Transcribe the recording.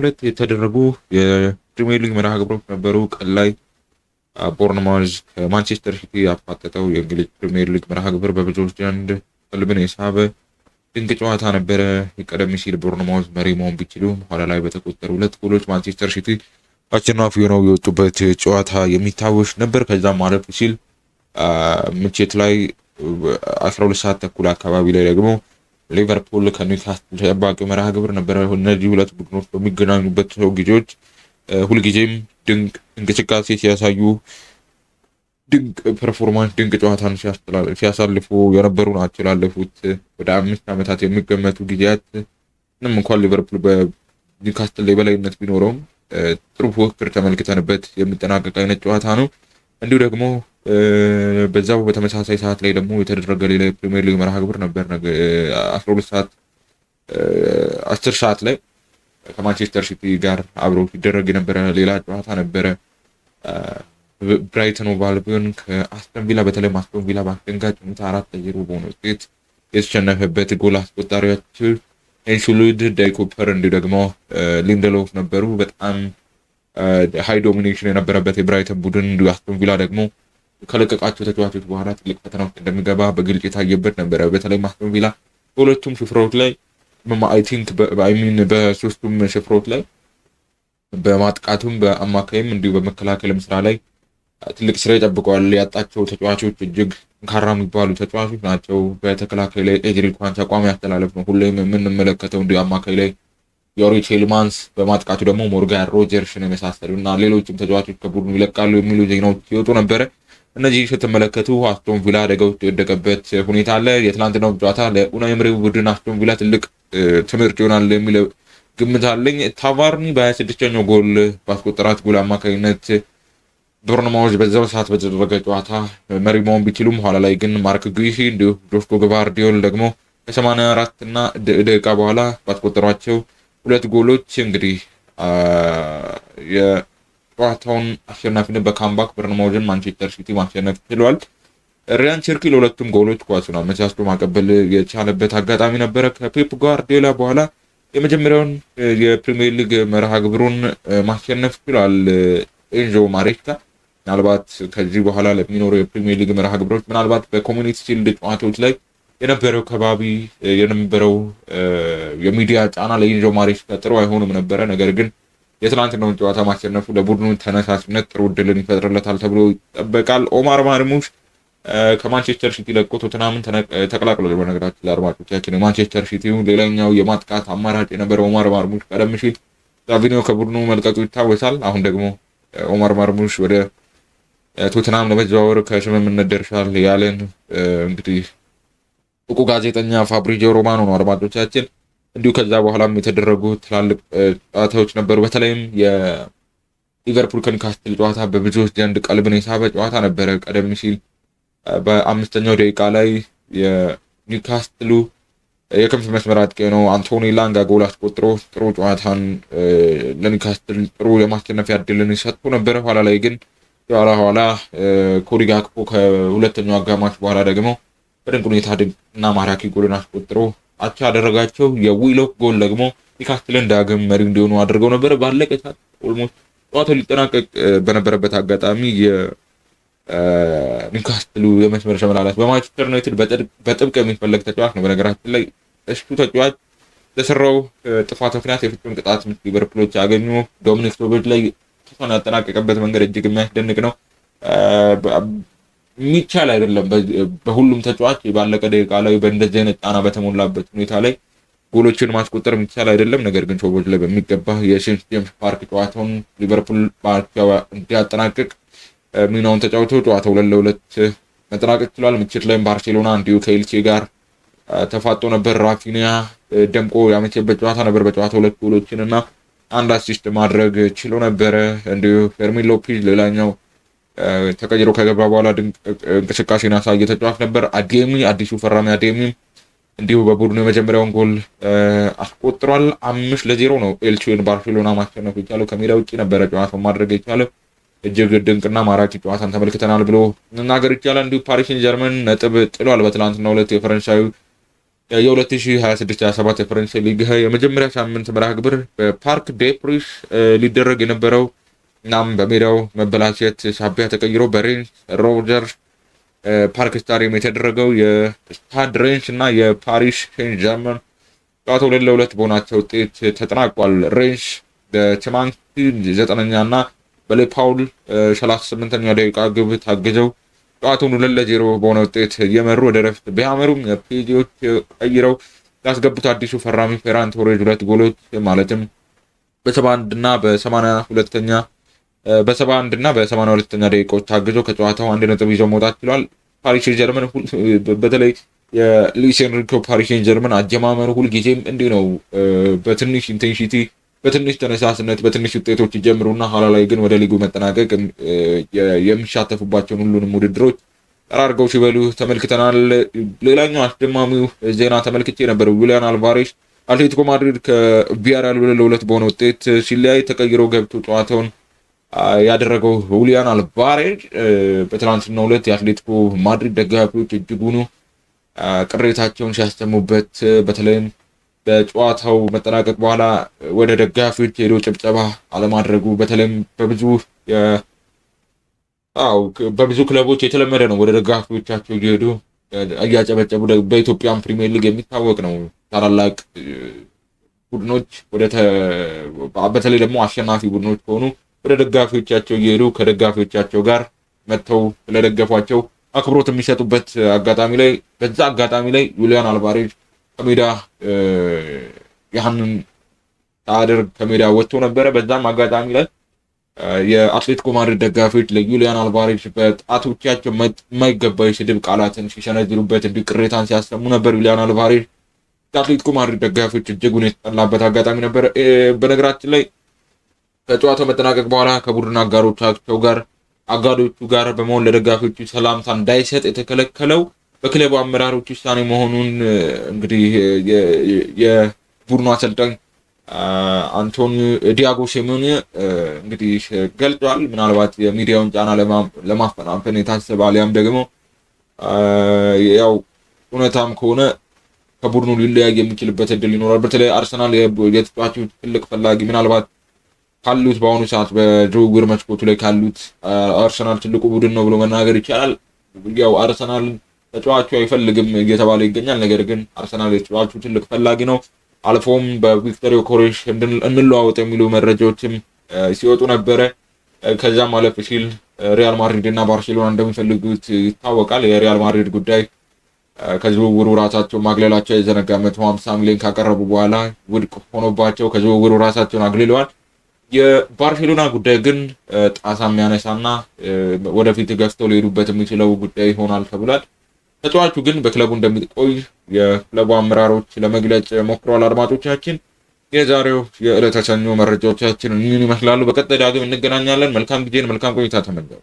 ሁለት የተደረጉ የፕሪሚየር ሊግ መርሃ ግብሮች ነበሩ። ቀን ላይ ቦርንማውዝ ከማንቸስተር ሲቲ ያፋጠጠው የእንግሊዝ ፕሪሚየር ሊግ መርሃ ግብር በብዙዎች ዘንድ ቀልብን የሳበ ድንቅ ጨዋታ ነበረ። ቀደም ሲል ቦርንማውዝ መሪ መሆን ቢችሉም ኋላ ላይ በተቆጠሩ ሁለት ጎሎች ማንቸስተር ሲቲ አሸናፊ ሆነው የወጡበት ጨዋታ የሚታወስ ነበር። ከዛም ማለፍ ሲል ምሽት ላይ 12 ሰዓት ተኩል አካባቢ ላይ ደግሞ ሊቨርፑል ከኒውካስትል ተጠባቂ መርሃ ግብር ነበረ። እነዚህ ሁለት ቡድኖች በሚገናኙበት ጊዜዎች ሁልጊዜም ድንቅ እንቅስቃሴ ሲያሳዩ፣ ድንቅ performance፣ ድንቅ ጨዋታን ሲያሳልፉ የነበሩ ናቸው። ላለፉት ወደ 5 ዓመታት የሚገመቱ ጊዜያት ምንም እንኳን ሊቨርፑል በኒውካስትል የበላይነት ቢኖረውም ጥሩ ፉክክር ተመልክተንበት የሚጠናቀቅ አይነት ጨዋታ ነው። እንዲሁ ደግሞ በዛው በተመሳሳይ ሰዓት ላይ ደግሞ የተደረገ ሌላ የፕሪሚየር ሊግ መርሃ ግብር ነበር። 12 ሰዓት 10 ሰዓት ላይ ከማንቸስተር ሲቲ ጋር አብሮ ሲደረግ የነበረ ሌላ ጨዋታ ነበረ። ብራይተን ሆቭ አልቢዮን ከአስተን ቪላ፣ በተለይም አስቶን ቪላ በአስደንጋጭ ሁኔታ 4-0 በሆነ ውጤት የተሸነፈበት ጎል አስቆጣሪዎች ኤንሽሉድ፣ ዳይ ኩፐር እንዲሁ ደግሞ ሊንደሎፍ ነበሩ። በጣም high domination የነበረበት የብራይተን ቡድን እንዲሁ አስቶን ቪላ ደግሞ ከለቀቃቸው ተጫዋቾች በኋላ ትልቅ ፈተና ውስጥ እንደሚገባ በግልጽ የታየበት ነበረ። በተለይም አስቶን ቪላ በሁለቱም ስፍራዎች ላይ፣ I think I mean በሶስቱም ስፍራዎች ላይ፣ በማጥቃቱም በአማካይም እንዲሁ በመከላከልም ስራ ላይ ትልቅ ስራ ይጠብቀዋል። ያጣቸው ተጫዋቾች እጅግ ጠንካራ የሚባሉ ተጫዋቾች ናቸው። በተከላካይ ላይ ኤዝሪ ኳንሳ ቋሚ አስተላለፍ ነው ሁሌም የምንመለከተው። እንዲሁ አማካይ ላይ ዮሪ ቴልማንስ፣ በማጥቃቱ ደግሞ ሞርጋን ሮጀርስን የመሳሰሉ እና ሌሎችም ተጫዋቾች ከቡድኑ ይለቃሉ የሚሉ ዜናዎች ሲወጡ ነበረ። እነዚህ ስትመለከቱ አስቶን ቪላ አደጋ ውስጥ የወደቀበት ሁኔታ አለ። የትላንትናው ጨዋታ ለኡናይ ኤምሪ ቡድን አስቶን ቪላ ትልቅ ትምህርት ይሆናል የሚል ግምት አለኝ። ታቫርኒ በ26ኛው ጎል ባስቆጠራት ጎል አማካኝነት ቦርንማውዝ በዛው ሰዓት በተደረገ ጨዋታ መሪ መሆን ቢችሉም ኋላ ላይ ግን ማርክ ጉሂ እንዲሁ ጆስኮ ግቫርዲዮል ደግሞ ከ84 እና ደቂቃ በኋላ ባስቆጠሯቸው ሁለት ጎሎች እንግዲህ የጨዋታውን አሸናፊነት በ comeback ቦርንማውዝን ማንቸስተር ሲቲ ማሸነፍ ችሏል። ሪያን ቸርኪ ለሁለቱም ጎሎች ኳሱን አመቻችቶ ማቀበል የቻለበት አጋጣሚ ነበረ። ከፔፕ ጓርዲዮላ በኋላ የመጀመሪያውን የፕሪሚየር ሊግ መርሃ ግብሩን ማሸነፍ ችሏል ኤንዞ ማሬስካ። ምናልባት ከዚህ በኋላ ለሚኖሩ የፕሪሚየር ሊግ መርሃ ግብሮች ምናልባት በኮሚኒቲ ሺልድ ጨዋታዎች ላይ የነበረው ከባቢ የነበረው የሚዲያ ጫና ለኤንዞ ማሬስካ ጥሩ አይሆንም ነበረ። ነገር ግን የትላንትናውን ጨዋታ ማሸነፉ ለቡድኑ ተነሳሽነት ጥሩ እድልን ይፈጥርለታል ተብሎ ይጠበቃል። ኦማር ማርሙሽ ከማንቸስተር ሲቲ ለቆ ቶተንሃምን ተቀላቅሏል። በነገራችን ላይ አድማጮቻችን፣ የማንቸስተር ሲቲው ሌላኛው የማጥቃት አማራጭ የነበረው ኦማር ማርሙሽ፣ ቀደም ሲል ሳቪኒዮ ከቡድኑ መልቀቁ ይታወሳል። አሁን ደግሞ ኦማር ማርሙሽ ወደ ቶተንሃም ለመዘዋወር ከስምምነት ደርሷል ያለን እንግዲህ እውቁ ጋዜጠኛ ፋብሪዚዮ ሮማኖ ነው። አድማጮቻችን፣ እንዲሁ ከዛ በኋላም የተደረጉ ትላልቅ ጨዋታዎች ነበሩ። በተለይም የሊቨርፑል ከኒውካስትል ጨዋታ በብዙዎች ዘንድ ቀልብን የሳበ ጨዋታ ነበረ። ቀደም ሲል በ5ኛው ደቂቃ ላይ የኒውካስትሉ የክንፍ መስመር አጥቂ ነው አንቶኒ ላንጋ ጎል አስቆጥሮ ጥሩ ጨዋታን ለኒውካስትል ጥሩ የማሸነፊያ እድልን ሰጥቶ ነበረ። ኋላ ላይ ግን የኋላ ኋላ ኮዲ ጋክፖ ከሁለተኛው አጋማሽ በኋላ ደግሞ በድንቅ ሁኔታ ድንቅና ማራኪ ጎልን አስቆጥሮ አቻ ያደረጋቸው። የዊሎክ ጎል ደግሞ ኒውካስትልን ዳግም መሪ እንዲሆኑ አድርገው ነበረ። ባለቀ ሰዓት almost ጨዋታው ሊጠናቀቅ በነበረበት አጋጣሚ የኒውካስትሉ የመስመር ሸመላላት በማንቸስተር ዩናይትድ በጥብቅ የሚፈለግ ተጫዋች ነው። በነገራችን ላይ እሱ ተጫዋች ለሰራው ጥፋት ምክንያት የፍጹም ቅጣት ምት ሊቨርፑሎች ያገኙ። ዶሚኒክ ሶቦዝላይ ጨዋታውን ያጠናቀቀበት መንገድ እጅግ የሚያስደንቅ ነው። የሚቻል አይደለም። በሁሉም ተጫዋች ባለቀ ደቂቃ ላይ በእንደዚህ አይነት ጫና በተሞላበት ሁኔታ ላይ ጎሎችን ማስቆጠር የሚቻል አይደለም። ነገር ግን ሶቦዝላይ በሚገባ የሴንት ጄምስ ፓርክ ጨዋታውን ሊቨርፑል እንዲያጠናቅቅ ሚናውን ተጫውቶ ጨዋታው 2-2 መጠናቀቅ ችሏል። ምሽት ላይም ባርሴሎና እንዲሁ ከኤልቼ ጋር ተፋጦ ነበር። ራፊኒያ ደምቆ ያመቸበት ጨዋታ ነበር። በጨዋታው ሁለት ጎሎችን እና አንድ assist ማድረግ ችሎ ነበረ። እንዲሁ ፌርሚን ሎፔዝ ሌላኛው ተቀይሮ ከገባ በኋላ ድንቅ እንቅስቃሴን ያሳየ ተጫዋች ነበር። አዴሚ፣ አዲሱ ፈራሚ አዴሚም እንዲሁ በቡድኑ የመጀመሪያውን ጎል አስቆጥሯል። 5-0 ነው ኤልቼን ባርሴሎና ማሸነፍ የቻለው። ከሜዳ ውጭ ነበረ ጨዋታውን ማድረግ የቻለው። እጅግ ድንቅና ማራኪ ጨዋታን ተመልክተናል ብሎ መናገር ይቻላል። እንዲሁ ፓሪስ ሴን ጀርመን ነጥብ ጥሏል። በትላንትናው ዕለት የፈረንሳዩ የ2026/27 የፈረንሳይ ሊግ የመጀመሪያ ሳምንት መርሃ ግብር በፓርክ ዴ ፕሪስ ሊደረግ የነበረው እናም በሜዳው መበላሸት ሳቢያ ተቀይሮ በሬንስ ሮጀርስ ፓርክ ስታዲየም የተደረገው የስታድ ሬንስ እና የፓሪስ ሴን ጀርመን ጨዋታ 2-2 በሆናቸው ውጤት ተጠናቋል። ሬንስ በቸማንኪ 9ኛ እና በሌፓውል 38ኛ ደቂቃ ግብ ታግዘው ጨዋታውን 2-0 በሆነ ውጤት እየመሩ ወደ ረፍት ቢያመሩም ፒጂዎች ቀይረው ያስገቡት አዲሱ ፈራሚ ፌራን ቶሬዝ ሁለት ጎሎች ማለትም በ71 እና በ82ኛ በ71 እና በ82ኛ ደቂቃዎች ታግዞ ከጨዋታው 1 ነጥብ ይዘው መውጣት ችሏል። ፓሪስ ሴን ጀርመን በተለይ የሉዊስ ኤንሪኮ ፓሪስ ሴን ጀርመን አጀማመሩ ሁልጊዜም እንዲህ ነው። በትንሽ intensity፣ በትንሽ ተነሳስነት፣ በትንሽ ውጤቶች ይጀምሩና ኋላ ላይ ግን ወደ ሊጉ መጠናቀቅ የሚሳተፉባቸውን ሁሉንም ውድድሮች ጠራርገው ሲበሉ ተመልክተናል። ሌላኛው አስደማሚው ዜና ተመልክቼ ነበር። ጁሊያን አልቫሬስ አትሌቲኮ ማድሪድ ከቪያሪያል 2-2 በሆነ ውጤት ሲለያይ ተቀይሮ ገብቶ ጨዋታውን ያደረገው ሁሊያን አልቫሬዝ በትናንትናው ዕለት የአትሌቲኮ ማድሪድ ደጋፊዎች እጅጉኑ ቅሬታቸውን ሲያሰሙበት፣ በተለይም በጨዋታው መጠናቀቅ በኋላ ወደ ደጋፊዎች ሄዶ ጭብጨባ አለማድረጉ፣ በተለይም በብዙ ክለቦች የተለመደ ነው። ወደ ደጋፊዎቻቸው እየሄዱ እያጨበጨቡ በኢትዮጵያን ፕሪሚየር ሊግ የሚታወቅ ነው። ታላላቅ ቡድኖች በተለይ ደግሞ አሸናፊ ቡድኖች ከሆኑ ወደ ደጋፊዎቻቸው እየሄዱ ከደጋፊዎቻቸው ጋር መጥተው ስለደገፏቸው አክብሮት የሚሰጡበት አጋጣሚ ላይ፣ በዛ አጋጣሚ ላይ ጁሊያን አልቫሬዝ ከሜዳ ያንን ሳያደርግ ከሜዳ ወጥቶ ነበረ። በዛም አጋጣሚ ላይ የአትሌቲኮ ማድሪድ ደጋፊዎች ለዩሊያን አልቫሬዝ በጣቶቻቸው የማይገባ የስድብ ቃላትን ሲሰነዝሩበት፣ እንዲህ ቅሬታን ሲያሰሙ ነበር። ዩሊያን አልቫሬዝ የአትሌቲኮ ማድሪድ ደጋፊዎች እጅጉን የተጠላበት አጋጣሚ ነበረ። በነገራችን ላይ ከጨዋታው መጠናቀቅ በኋላ ከቡድን አጋሮቻቸው ጋር አጋሮቹ ጋር በመሆን ለደጋፊዎቹ ሰላምታ እንዳይሰጥ የተከለከለው በክለቡ አመራሮች ውሳኔ መሆኑን እንግዲህ የቡድኑ አሰልጣኝ አንቶኒዮ ዲያጎ ሲሞኔ እንግዲህ ገልጿል። ምናልባት የሚዲያውን ጫና ለማፈናፈን የታሰበ አሊያም ደግሞ ያው እውነታም ከሆነ ከቡድኑ ሊለያይ የሚችልበት እድል ይኖራል። በተለይ አርሰናል የተጫዋቾች ትልቅ ፈላጊ፣ ምናልባት ካሉት በአሁኑ ሰዓት በዝውውር መስኮቱ ላይ ካሉት አርሰናል ትልቁ ቡድን ነው ብሎ መናገር ይቻላል። ያው አርሰናል ተጫዋቹ አይፈልግም እየተባለ ይገኛል። ነገር ግን አርሰናል የተጫዋቹ ትልቅ ፈላጊ ነው። አልፎም በቪክተር ዮኬሬሽ እንለዋወጥ የሚሉ መረጃዎችም ሲወጡ ነበረ። ከዛም አለፍ ሲል ሪያል ማድሪድ እና ባርሴሎና እንደሚፈልጉት ይታወቃል። የሪያል ማድሪድ ጉዳይ ከዝውውሩ ራሳቸውን ማግለላቸው የዘነጋ 150 ሚሊዮን ካቀረቡ በኋላ ውድቅ ሆኖባቸው ከዝውውሩ ራሳቸውን አግልለዋል። የባርሴሎና ጉዳይ ግን ጣሳ የሚያነሳና ወደፊት ገፍተው ሊሄዱበት የሚችለው ጉዳይ ይሆናል ተብሏል። ተጫዋቹ ግን በክለቡ እንደሚቆይ የክለቡ አመራሮች ለመግለጽ ሞክረዋል። አድማጮቻችን፣ የዛሬው የዕለተ ሰኞ መረጃዎቻችን እኚህን ይመስላሉ። በቀጣይ ዳግም እንገናኛለን። መልካም ጊዜን፣ መልካም ቆይታ ተመኘው።